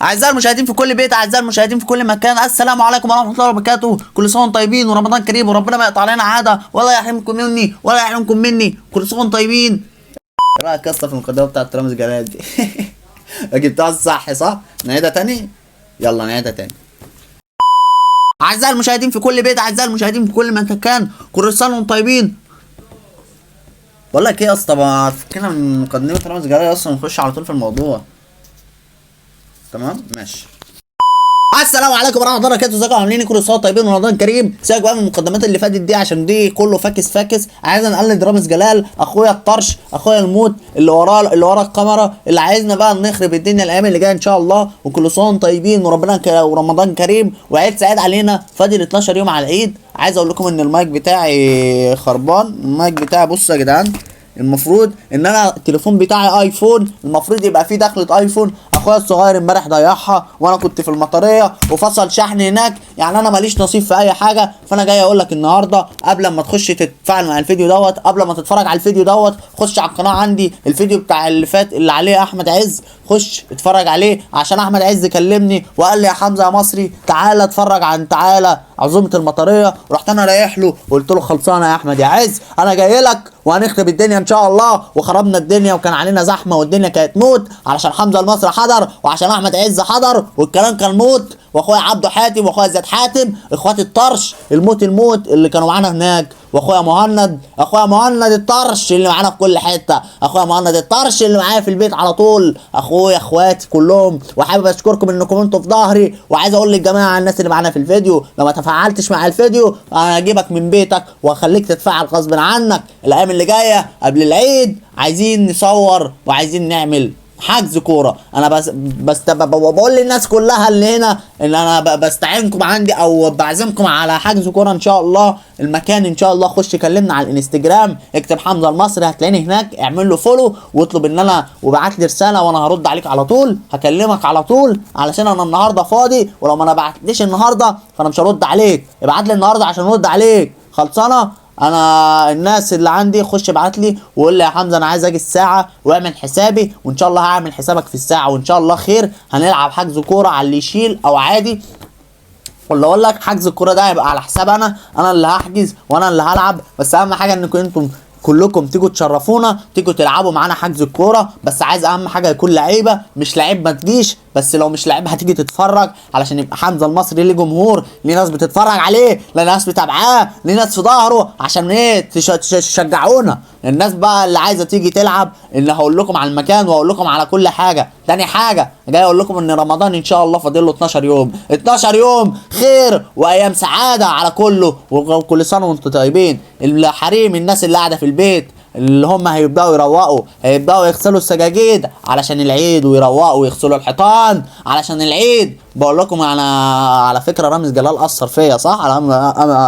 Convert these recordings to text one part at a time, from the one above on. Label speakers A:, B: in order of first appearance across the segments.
A: اعزائي المشاهدين في كل بيت، اعزائي المشاهدين في كل مكان، السلام عليكم ورحمة الله وبركاته. كل سنة وانتم طيبين ورمضان كريم، وربنا ما يقطع علينا عادة ولا يحرمكم مني ولا يحرمكم مني. كل سنة وانتم طيبين. ايه رايك يا اسطى في المقدمة بتاعت رامز جلال دي؟ جبتها صح صح؟ نعيدها تاني؟ يلا نعيدها تاني. اعزائي المشاهدين في كل بيت، اعزائي المشاهدين في كل مكان، كل سنة وانتم طيبين. بقول لك ايه يا اسطى، ما تفكنا من مقدمه رامز جلال اصلا ونخش على طول في الموضوع. تمام ماشي. السلام عليكم ورحمة الله وبركاته، ازيكم عاملين ايه؟ كل سنة طيبين ورمضان كريم. سيبك بقى من المقدمات اللي فاتت دي عشان دي كله فاكس فاكس. عايز نقلد رامز جلال، اخويا الطرش، اخويا الموت اللي وراه، اللي ورا الكاميرا، اللي عايزنا بقى نخرب الدنيا الايام اللي جاية ان شاء الله. وكل سنة وانتم طيبين وربنا ورمضان كريم وعيد سعيد علينا. فاضل 12 يوم على العيد. عايز اقول لكم ان المايك بتاعي خربان. المايك بتاعي بصوا يا جدعان، المفروض ان انا التليفون بتاعي ايفون، المفروض يبقى فيه دخلة ايفون. اخويا الصغير امبارح ضيعها وانا كنت في المطريه وفصل شحن هناك، يعني انا ماليش نصيب في اي حاجة. فانا جاي اقول لك النهارده قبل ما تخش تتفاعل مع الفيديو دوت، قبل ما تتفرج على الفيديو دوت، خش على القناة عندي، الفيديو بتاع اللي فات اللي عليه احمد عز، خش اتفرج عليه عشان احمد عز كلمني وقال لي يا حمزة يا مصري تعالى اتفرج عن تعالى عزومة المطريه. رحت انا رايح له وقلت له خلصانه يا احمد يا عز، انا جاي لك وهنخرب الدنيا ان شاء الله. وخربنا الدنيا وكان علينا زحمة والدنيا كانت موت علشان حمزة المصري حضر وعشان احمد عز حضر والكلام كان موت، واخويا عبده حاتم واخويا زياد حاتم، اخواتي الطرش الموت الموت اللي كانوا معانا هناك، واخويا مهند، اخويا مهند الطرش اللي معانا في كل حتة، اخويا مهند الطرش اللي معايا في البيت على طول، اخويا اخواتي كلهم. وحابب اشكركم انكم انتوا في ظهري. وعايز اقول للجماعة الناس اللي معانا في الفيديو، لو ما تفاعلتش مع الفيديو انا هجيبك من بيتك واخليك تتفاعل غصب عنك. الايام اللي جاية قبل العيد عايزين نصور وعايزين نعمل حجز كورة. انا بس بس بقول للناس كلها اللي هنا ان انا بستعينكم عندي او بعزمكم على حجز كورة ان شاء الله. المكان ان شاء الله خش كلمنا على الانستجرام، اكتب حمزة المصري هتلاقيني هناك، اعمل له follow واطلب ان انا وابعت لي رسالة وانا هرد عليك على طول، هكلمك على طول علشان انا النهارده فاضي، ولو ما انا بعتليش النهارده فانا مش هرد عليك. ابعت لي النهارده عشان ارد عليك. خلصانه؟ انا الناس اللي عندي خش ابعت لي وقول لي يا حمزة انا عايز اجي الساعة واعمل حسابي، وان شاء الله هعمل حسابك في الساعة وان شاء الله خير. هنلعب حجز كورة على اللي يشيل او عادي، ولا اقول لك حجز الكورة ده هيبقى على حساب انا، انا اللي هحجز وانا اللي هلعب. بس اهم حاجة انكم انتم كلكم تيجوا تشرفونا، تيجوا تلعبوا معانا حجز الكورة. بس عايز اهم حاجة يكون لعيبة، مش لعيب ما تجيش، بس لو مش لعيب هتيجي تتفرج علشان يبقى حمزة المصري ليه جمهور، ليه ناس بتتفرج عليه، ليه ناس بتابعاه، ليه ناس في ظهره، عشان ايه؟ تشجعونا. الناس بقى اللي عايزه تيجي تلعب، اللي هقول لكم على المكان وهقول لكم على كل حاجة. تاني حاجة جاي اقول لكم ان رمضان ان شاء الله فاضل له 12 يوم، 12 يوم خير وايام سعادة على كله، وكل سنة وانتم طيبين. الحريم الناس اللي قاعدة في البيت اللي هم هيبداوا يروقوا، هيبداوا يغسلوا السجاجيد علشان العيد، ويروقوا ويغسلوا الحيطان علشان العيد. بقول لكم انا على فكرة رامز جلال اثر فيا صح؟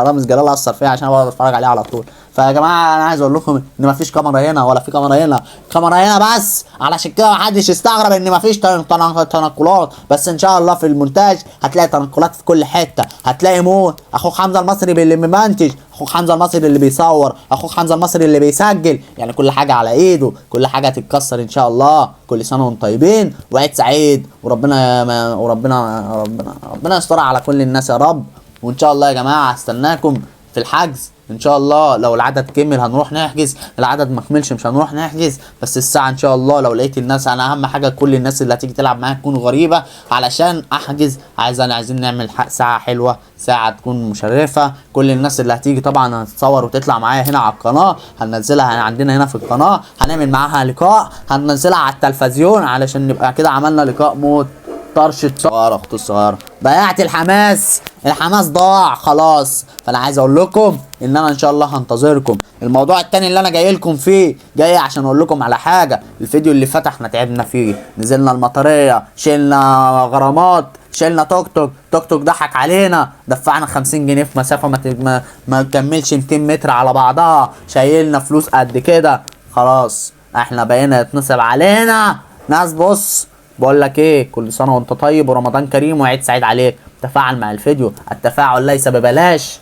A: رامز جلال اثر فيا عشان بقعد اتفرج عليه على طول. فيا جماعة انا عايز اقول لكم ان مفيش كاميرا هنا ولا في كاميرا هنا، كاميرا هنا بس، علشان كده محدش يستغرب ان مفيش تنقلات. بس ان شاء الله في المونتاج هتلاقي تنقلات في كل حتة، هتلاقي موت. اخوك حمزة المصري اللي بيمنتج، اخوك حمزة المصري اللي بيصور، اخوك حمزة المصري اللي بيسجل، يعني كل حاجة على ايده، كل حاجة هتتكسر ان شاء الله. كل سنة وانتم طيبين وعيد سعيد، وربنا ما وربنا ربنا ربنا يستر على كل الناس يا رب. وان شاء الله يا جماعة هستناكم في الحجز ان شاء الله. لو العدد كمل هنروح نحجز، العدد ما كملش مش هنروح نحجز. بس الساعة ان شاء الله لو لقيت الناس، انا اهم حاجة كل الناس اللي هتيجي تلعب معايا تكون غريبة علشان احجز. عايزين نعمل ساعة حلوة، ساعة تكون مشرفة. كل الناس اللي هتيجي طبعا هتتصور وتطلع معايا هنا على القناة، هننزلها عندنا هنا في القناة، هنعمل معاها لقاء، هننزلها على التلفزيون علشان نبقى كده عملنا لقاء موت. طرشة صغيرة، اخت الصغيرة ضيعت الحماس، الحماس ضاع خلاص. فانا عايز اقول لكم ان انا ان شاء الله هنتظركم. الموضوع التاني اللي انا جاي لكم فيه، جاي عشان اقول لكم على حاجة. الفيديو اللي فات احنا تعبنا فيه، نزلنا المطرية، شلنا غرامات، شلنا توك توك، توك توك ضحك علينا، دفعنا 50 جنيه في مسافة ما تكملش 200 متر على بعضها، شايلنا فلوس قد كده. خلاص احنا بقينا يتنصب علينا ناس. بص بقول لك ايه، كل سنة وانت طيب ورمضان كريم وعيد سعيد عليك. تفاعل مع الفيديو، التفاعل ليس ببلاش،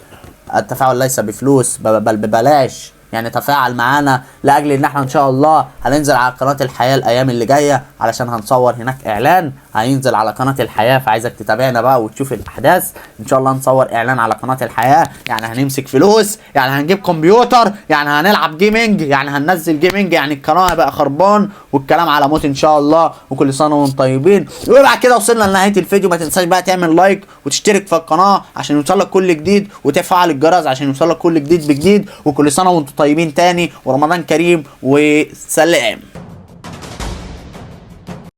A: التفاعل ليس بفلوس بل ببلاش. يعني تفاعل معانا لاجل ان احنا ان شاء الله هننزل على قناة الحياة الايام اللي جاية، علشان هنصور هناك اعلان هينزل على قناة الحياة، فعايزك تتابعنا بقى وتشوف الاحداث. ان شاء الله نصور اعلان على قناة الحياة، يعني هنمسك فلوس، يعني هنجيب كمبيوتر، يعني هنلعب gaming، يعني هننزل gaming، يعني القناة بقى خربان والكلام على موت ان شاء الله. وكل سنة وانتم طيبين. وبعد كده وصلنا لنهاية الفيديو، ما تنساش بقى تعمل like وتشترك في القناة عشان يوصلك كل جديد، وتفعل الجرس عشان يوصلك كل جديد بجديد. وكل سنة وانتم طيبين تاني، ورمضان كريم، وسلام.